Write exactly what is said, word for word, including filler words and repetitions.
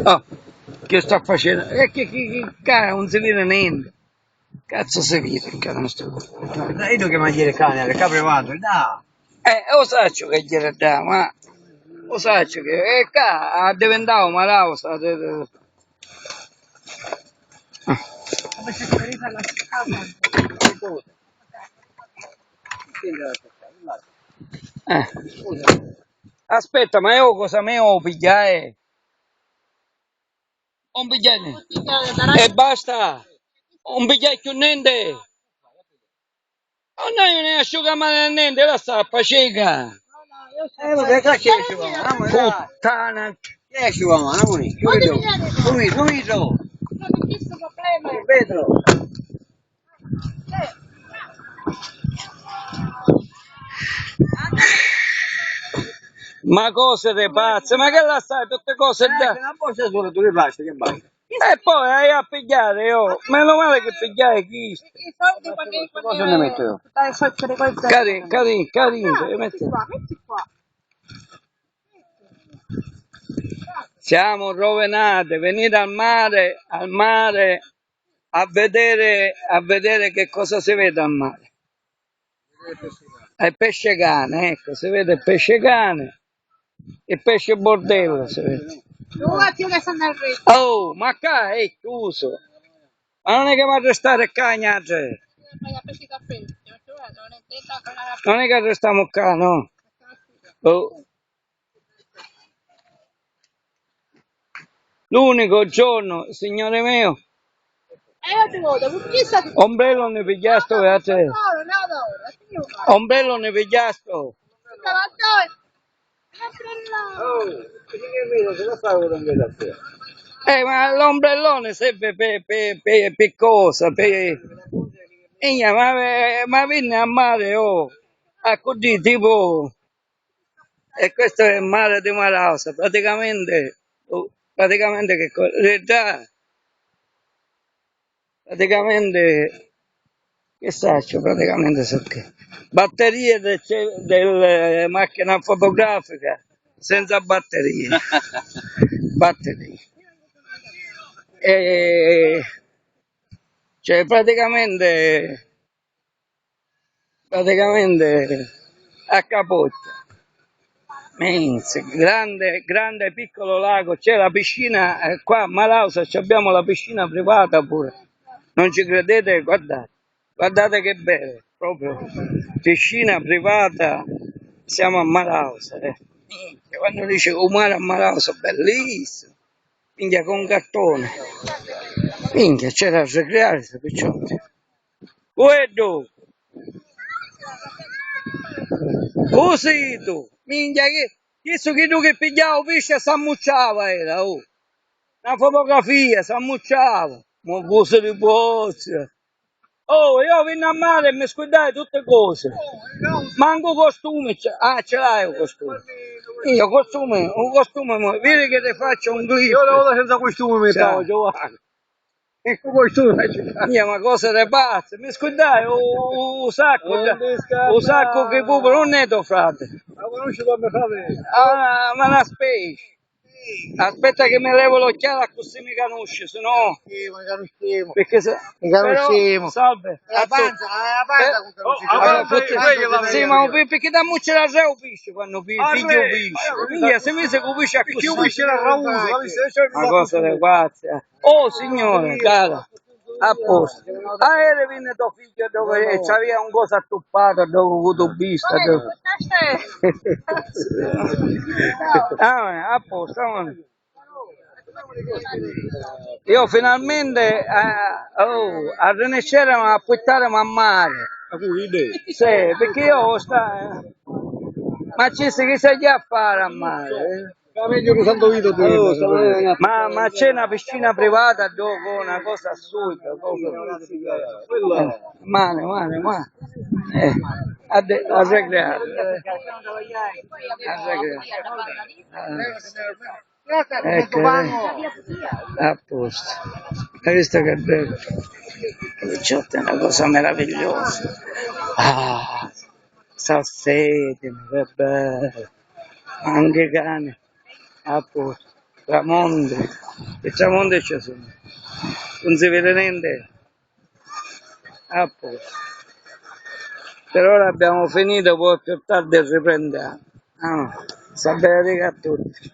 Oh, che sta facendo? E che, che, che ca non si vede niente. Cazzo si vede in casa nostra? Dai, tu che mangi le cane, le capre vanno, dai. Eh, lo saccio che gliela dà, ma lo saccio che e ca addiventau malausa. Eh. Aspetta, ma io cosa mi devo pigliare? Non pigliare. E basta. Non pigliare più niente. Non hai né asciugamani né niente, la sta pacica. Eh, vabbè, che c'è, ci va, amore, dai. Puttana. Che ci va, amore? Subito, subito, subito. Pedro. Ma cose di pazzi, ma che la sai, tutte cose da... Eh, una borsa sola, tu le plastica e basta. E poi hai a pigliare, io. Meno male che pigliai chi. Cosa ne metto io? Carin, carin, carin, metti qua, metti qua. Siamo rovinati, venite al mare, al mare a vedere, a vedere che cosa si vede al mare. È pesce cane, ecco, si vede il pesce cane, il pesce bordello si vede. Oh, ma qua è chiuso. Ma non è che va a restare qua, gnate. Non è che restiamo qua, no? Oh. L'unico giorno, signore mio. E io ti voto, con chi sta... Ombrello ne pigliasto, beate. Ombrello ne pigliasto. Eh, ma l'ombrellone serve per, per, per, per cosa? Per... Eh, ma, ma vinni a mare, oh, a così, tipo, e questo è il mare di Marausa, praticamente, oh, praticamente che co-, eh, già, praticamente, che saccio, praticamente so che batterie del ce-, del, eh, macchina fotografica senza batterie, batterie, e, cioè, praticamente, praticamente a capocchia. Minchia, grande, grande piccolo lago, c'è la piscina, eh, qua a Marausa ci abbiamo la piscina privata pure. Non ci credete? Guardate, guardate che bello, proprio piscina privata, siamo a Marausa, eh. Minchia, quando dice un mare a Marausa, bellissimo. Minchia, con cartone. Minchia, c'era da ricrearsi, picciotti. Ueddu! U situ! Minchia, chi, chistu chiddu chi pigghiava u pisci e s'ammucciava era, oh! Na fotografia, s'ammucciava! Ma cosa di pozza! Oh, io vinni a mare e mi scurdai tutte cose. Manco costume, ce-, ah, ce l'hai un costume? Io costume, un costume, mo, vedi che ti faccio un clip. Io una volta senza costume mi stavo, Giovanni. E cu voi tu, eh, mia, ma cosa di pazzi, mi scurdai u, u, u saccu, u saccu che pupolo non è tuo frate. Ma conosci come frate? Ah, ma una specie. Aspetta che mi levo l'occhiale, così mi conosci, se no. Sì, ma conosciamo. Perché se... Mi conosciamo. Salve. La panza, la panza. Allora, sì, ma perché da mucci la sei u pisci quando pi-, pigli u pisci? Minchia, se mi se cu pisci a così. Perché u pisci era rauso, ma cosa di pazzi, eh. Oh, signore, cara, a posto. Aeri vinni to figgio dove c'aveva un coso attuppato, dove ho avuto vista, dove... Ah, a posto, amore. Io finalmente, eh, oh, arrinescere a puttare a mare. Sì, perché io sta, eh. Ma ci si, chi sa già fare a mare, eh? Ma, ma c'è una piscina privata dove una cosa assurda, proprio. Eh, male, male, male. Eh, a de-, a recreare, eh. A recreare. Eh. Ecco, eh. A posto. Hai visto che bello? Picciotti, è una cosa meravigliosa. Ah, sta sete, che bello. Anche cane. A posto. Tramonti, i tramonti ci sono, non si vede niente. A posto. Per ora abbiamo finito, poi più tardi riprendiamo. Ah, sta benedica a tutti.